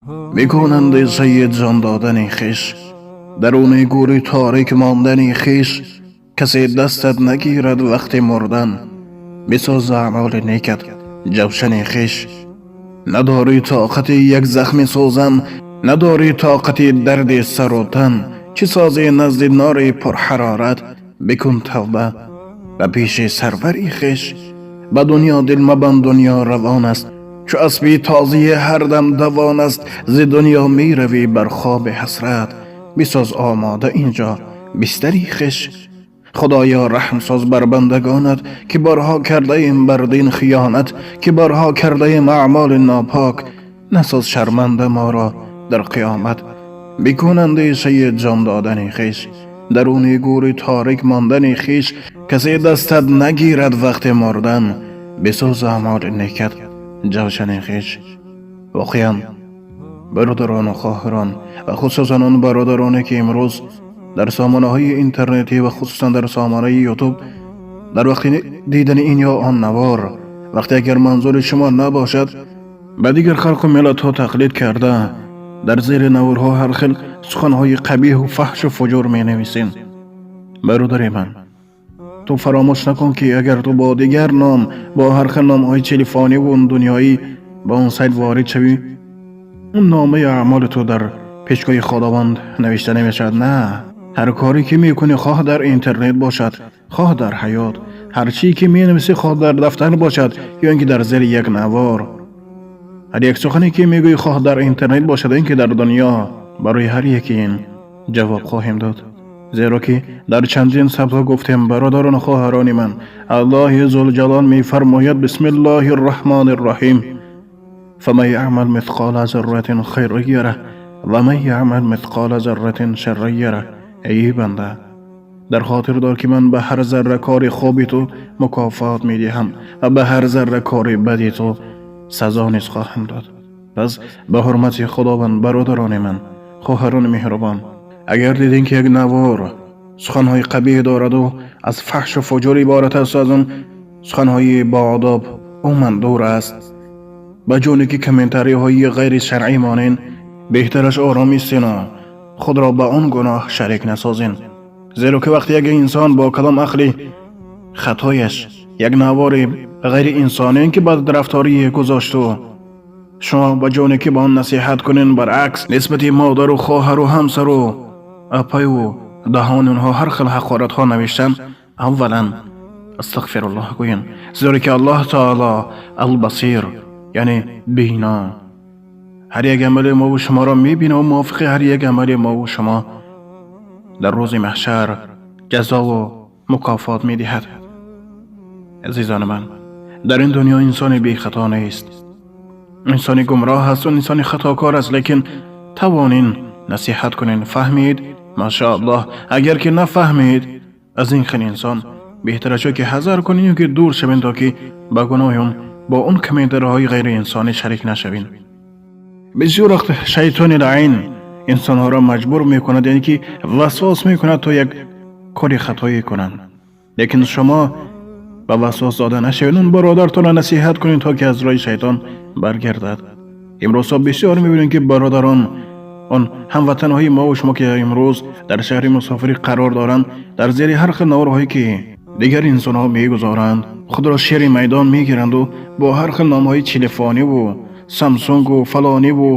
Бикун андешаи ҷон додани хеш, даруни гӯри торик мондани хеш. Касе дастат нагирад вақти мурдан, бисоз аъмоли некат ҷавшани хеш. Надорӣ тоқати як захми сӯзан, надорӣ тоқати дарди сару тан. Чӣ созӣ назди нори пурҳарорат? Бикун тавба ба пеши сарвари хеш. Ба дунё дил мабанд, дунё равон аст, чу аспи тозии ҳар дам давон аст. Зи дунё меравӣ бар хоби ҳасрат, бисоз омода инҷо бистари хеш. Худоё, раҳм соз бар бандагонат, ки борҳо кардаем бар дин хиёнат, ки борҳо кардаем аъмоли нопок. Насоз шарманда моро дар қиёмат. Бикун андешаи ҷон додани хеш, даруни гӯри торик мондани хеш. Касе дастат нагирад вақти мурдан, бисоз аъмоли некат ҷавшани хеш. Воқеан, бародарону хоҳарон ва хусусан он бародароне, ки имрӯз дар сомонаҳои интернетӣ ва хусусан дар сомонаи Ютуб дар вақти дидани ин ё он навор, вақте агар манзури шумо набошад, ба дигар халқу миллатҳо тақлид карда, дар зери наворҳо ҳар хел суханҳои қабиҳу фаҳшу фуҷур менависем. Бародари ман, ту фаромӯш накун, ки агар ту бо дигар ном, бо ҳар хел номҳои телефониву дунёӣ ба он сайт ворид шавӣ, он номаи аъмоли ту дар пешгоҳи Худованд навишта намешавад. На, ҳар коре ки мекунӣ, хоҳ дар интернет бошад, хоҳ дар ҳаёт, ҳар чие ки менависӣ, хоҳ дар дафтар бошад ё ин ки дар зери як навор, ҳар як сухане ки мегӯӣ, хоҳ дар интернет бошад ё ин ки дар дунё, барои ҳар яке ин ҷавоб хоҳем дод. Зеро ки дар чандин сабтҳо гуфтем, бародарону хоҳарони ман, Аллоҳи Зулҷалол мефармояд: "Бисмиллоҳи рраҳмони рраҳим. فمن يعمل مثقال ذرة خيرا يره ومن يعمل مثقال ذرة شرا يره". Эй банда, дар хотир дор, ки ман ба ҳар зарра кори хуби ту мукофот медиҳам ва ба ҳар зарра кори бади ту сазо низ хоҳам дод. Пас ба ҳурмати Худованд, бародарони ман, хоҳарони меҳрубон, агар дидем, ки як навор суханҳои қабиҳ дораду аз фаҳшу фуҷур иборат аст, аз он суханҳои боодоб умуман дур аст, ба ҷоне ки комментариҳои ғайри шаръӣ монен, беҳтараш ором истену худро ба он гуноҳ шарик насозен. Зеро ки вақте як инсон бо кадом ақли хатояш як навори ғайриинсонӣ, ки бадрафторие гузошту, шумо ба ҷоне ки ба он насиҳат кунен, баръакс нисбати модару хоҳару ҳамсару апаю даҳони онҳо ҳар хел ҳақоратҳо навиштан, аввалан астағфируллоҳ гӯен. Зеро ки Аллоҳ Таоло Албасир, яъне бино, ҳар як амали мову шуморо мебина ва мувофиқи ҳар як амали мову шумо дар рӯзи маҳшар ҷазову мукофот медиҳад. Азизони ман, дар ин дунё инсони бехато нест. Инсони гумроҳ аст, он инсони хатокор аст, лекин тавонин насиҳат кунен. Фаҳмид, машааллоҳ, агар ки нафаҳмид, аз ин хел инсон беҳтар аст ки ҳазар кунен ё ки дур шавен, то ки ба гуноҳи он бо он комментариҳои ғайриинсонӣ шарик нашавем. Бисёр вақт шайтони лаъин инсонҳоро маҷбур мекунад, яъне ки васвос мекунад, то як кори хатоӣ кунанд. Лекин шумо ба васвос дода нашавед, он бародартонро насиҳат кунед, то ки аз роҳи шайтон баргардад. Имрӯзҳо бисёр мебинем, ки бародарон, он ҳамватанҳои мову шумо, ки имрӯз дар шаҳри мусофирӣ қарор доранд, дар зери ҳар хел наворҳое, ки дигар инсонҳо мегузоранд, худро шери майдон мегиранду бо ҳар хел номҳои телефониву Самсунгу фалониву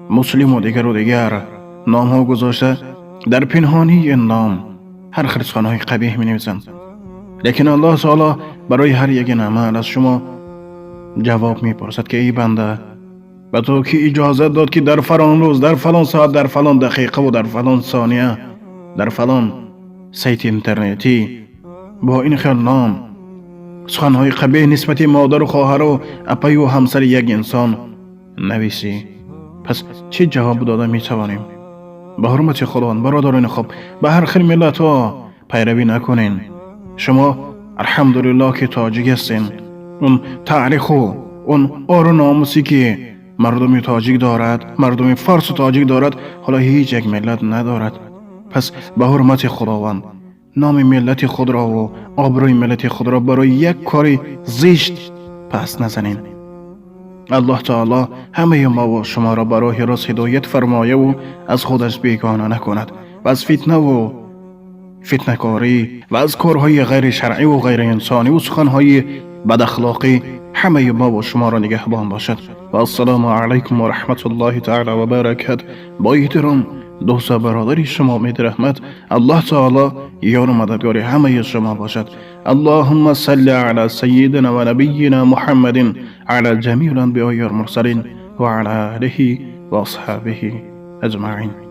Муслиму дигару дигар номҳо гузошта, дар пинҳонии ин ном ҳар хел суханҳои қабиҳ менависанд. Лекин Аллоҳ Таоло барои ҳар як ин амал аз шумо ҷавоб мепурсад, ки эй банда, ба ту ки иҷозат дод, ки дар фалон рӯз, дар фалон соат, дар фалон дақиқаву дар фалон сония, дар фалон сайти интернетӣ бо ин хел ном суханҳои қабеҳ нисбати модару хоҳару апаю ҳамсари як инсон нависӣ? Пас чӣ ҷавоб дода метавонем? Ба ҳурмати Худованд, бародарони хуб, ба ҳар хел миллатҳо пайравӣ накунен. Шумо, алҳамдулиллоҳ, ки тоҷик ҳастен. Он таъриху он ору номусе, ки мардуми тоҷик дорад, мардуми форсу тоҷик дорад, ҳоло ҳеҷ як миллат надорад. Пас ба ҳурмати Худованд, номи миллати худрову обрӯи миллати худро барои як кори зишт пас назанен. Аллоҳ таоло ҳамаи мо ва шуморо ба роҳи рост ҳидоят фармояву аз худаш бегона накунад ва аз фитнаву фитнакорӣ ва аз корҳои ғайришаръиву ғайриинсониву суханҳои бадахлоқӣ ҳамаи мо ва шуморо нигаҳбон бошад. Ва ассалому алайкум ва раҳматуллоҳи таала ва баракат. Бо эҳтиром, дӯсту бародари шумо Умеди Раҳмат. Аллоҳ таоло ёру мададгори ҳамаи шумо бошад. Аллоҳумма салли ала саййидина ва набийина Муҳаммадин ала ҷамиил анбиёи валмурсалин ва ала олиҳи ва асҳобиҳи аҷмаин.